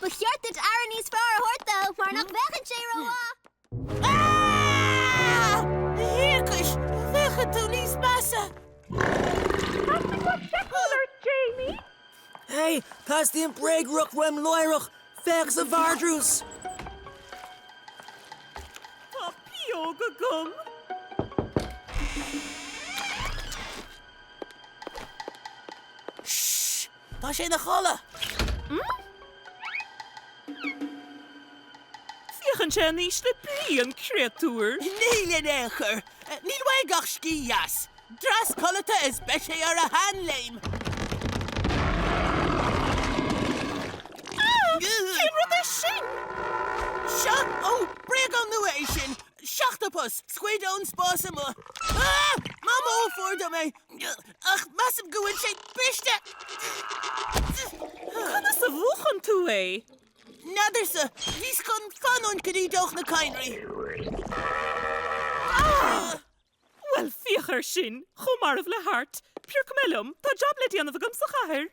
Ba cheart duit aire níos fearr a thabhairt dó mar nach bhféachann sé rómhaith. Ah! A thiarcais, féachann tú níos measa! Theastaigh uait seiceáil ort, Jamie! Hey, teastaíonn bréagriocht uaim láithreach! Féach sa vardrús! Tá pióg agam! Shh! Tá sé ina chodladh! Féachann sé in ísle brí, an créatúr! Níl in aon chor! Níl uaidh ach scíth dheas, dreas codlata is beidh sé ar a sheanléim! Ah! Cén rud é sin? Seo? Ó, bréagán nua é sin! Seachtapas! Scuid ón spás amuigh! Ah! Mamó a fuair dom é! Ach measaim go bhfuil sé briste! Conas a mhúchann tú é? N'fheadarsa! Bhíos chun fanúint go dtí dódh na cadhnraí. Ah! Bhuel, féach air sin! Chomh marbh le hArt. Piocfaidh mé liom, tá jab le déanamh agam sa chathair.